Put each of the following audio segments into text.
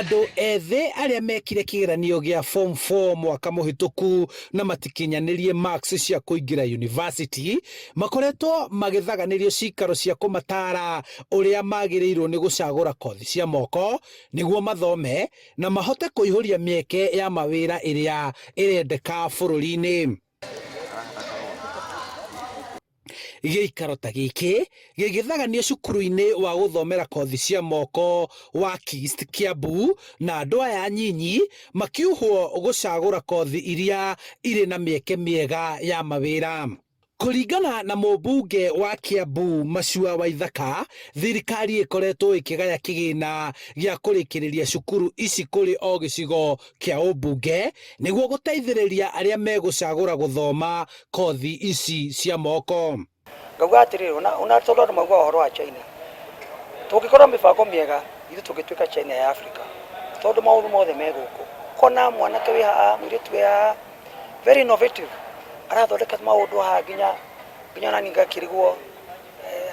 Andũ ethĩ arĩa mekire kĩgeranio gĩa form 4 mwaka mũhĩtũku na matikinyanĩrie marks cia kũingĩra university makoretwo magĩthaganĩrio cikaro cia kũmataara ũrĩa magĩrĩirwo nĩ gũcagũra kothi cia moko nĩguo mathome na mahote kũihũria mĩeke ya mawĩra ĩrĩa ĩrendeka bũrũri-inĩ. Gĩikaro ta gĩkĩ gĩgĩthaganio cukuru-inĩ wa gũthomera kothi cia moko wa KIST Kiambu na andũ aya anyinyi makiuhwo gũcagũra kothi iria irĩ na mĩeke mĩega ya mawĩra. Kũringana na mũmbunge wa Kiambu Macua Waithaka, thirikari ĩkoretwo ĩkĩgaya kĩgĩna gĩa kũrĩkĩrĩria cukuru ici kũrĩ o gĩcigo kĩa ũmbunge nĩguo gũteithĩrĩria arĩa megũcagũra gũthoma kothi ici cia moko. Ngauga atĩrĩrĩ, ona tondũ andũ maugaga ũhoro wa China, tũngĩkorwo na mĩbango mĩega, ithuĩ tũngĩtuĩka China ya Africa, tondũ maũndũ mothe me gũkũ. Ũkona mwanake wĩ haha, mũirĩtu wĩ haha, very innovative, arathondeka maũndũ haha nginya nginya ona niĩ ngakĩrigwo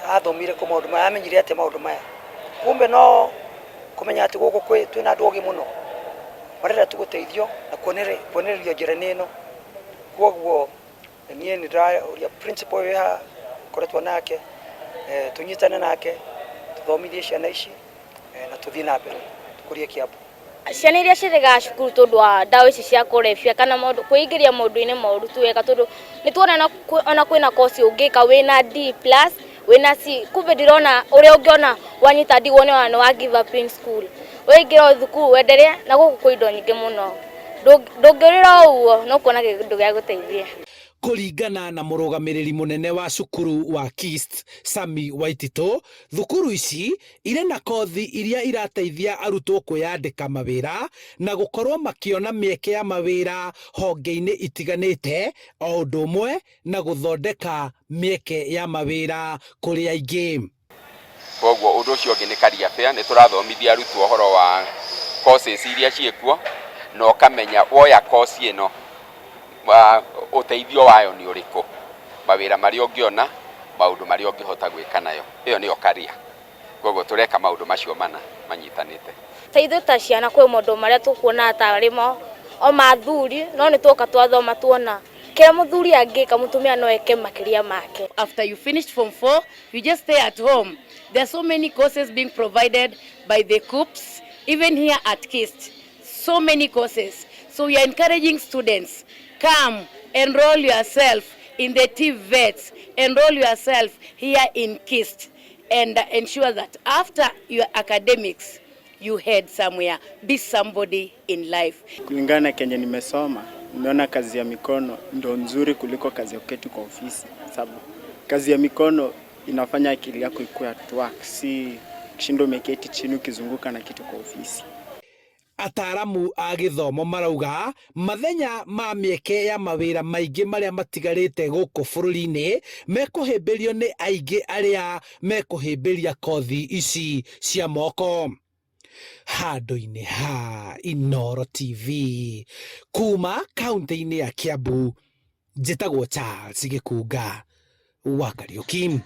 athomire kũ maũndũ maya, amenyire atĩa maũndũ maya. Kumbe no kũmenya atĩ gũkũ kwĩ twĩna andũ ogĩ mũno, marenda tu gũteithio na kuonererio njĩra-inĩ ĩno. Kwoguo niĩ nĩ ndĩraũria principal wĩ haha, ngoretwo nake, tũnyitane nake, tũthomithie ciana ici na tũthiĩ na mbere tũkũrie Kiambu. Ciana iria ciregaga cukuru tondũ wa ndawa ici cia kũrebia kana maũndũ kwĩingĩria maũndũ-inĩ moru ti wega tondũ nĩ tuona ona kwĩna course ũngĩka wĩna D plus wĩna C kumbe ndirona ũrĩa ũngĩona wanyita D wone ona nĩ wa give up in school ũingĩre o thukuru wendelee na gũkũ kwĩ indo nyingĩ mũno ndũngĩũrĩra o ũguo no kuona kĩndũ gĩa gũteithia. Kũringana na mũrũgamĩrĩri mũnene wa cukuru wa KIST Sammy Waititũ, thukuru ici irĩ na kothi iria irateithia arutwo kwĩyandĩka mawĩra na gũkorwo makĩona mĩeke ya mawĩra honge-inĩ itiganĩte o ũndũ ũmwe na gũthondeka mĩeke ya mawĩra kũrĩ aingĩ. Koguo ũndũ ũcio ũngĩ nĩ career fair, nĩ tũrathomithia arutwo ũhoro wa courses iria ciĩkuo na ũkamenya woya course ĩno ũteithio wayo nĩ ũrĩkũ, mawĩra marĩa ũngĩona, maũndũ marĩa ũngĩhota gwĩka nayo, ĩyo nĩyo career. Koguo tũreka maũndũ macio mana manyitanĩte. Ta ithuĩ ta ciana kwĩ maũndũ marĩa tũkuonaga tarĩ mo o ma athuri no nĩ tuoka twathoma tuona kĩrĩa mũthuri angĩka mũtumia no eke makĩria make. After you finished form 4, you just stay at home. There are so many courses being provided by the KUCCPS, even here at KIST. So many courses. So we are encouraging students, come, enroll yourself in the TVETs, enroll yourself here in KIST, and ensure that after your academics, you head somewhere, be somebody in life. Kulingana na kenye nimesoma, nimeona kazi ya mikono ndo nzuri kuliko kazi ya kuketi kwa ofisi, sababu kazi ya mikono inafanya akili yako ikuwe at work, si kushinda umeketi chini ukizunguka na kitu kwa ofisi. Ataramu a gĩthomo marauga mathenya ma mĩeke ya mawĩra maingĩ marĩa matigarĩte gũkũ bũrũri-inĩ mekũhĩmbĩrio nĩ aingĩ arĩa mekũhĩmbĩria kothi ici cia moko. Handũ-inĩ ha Inooro TV kuma kaunti-inĩ ya Kiambu, njĩtagwo Charles Gĩkunga wa Kariũki.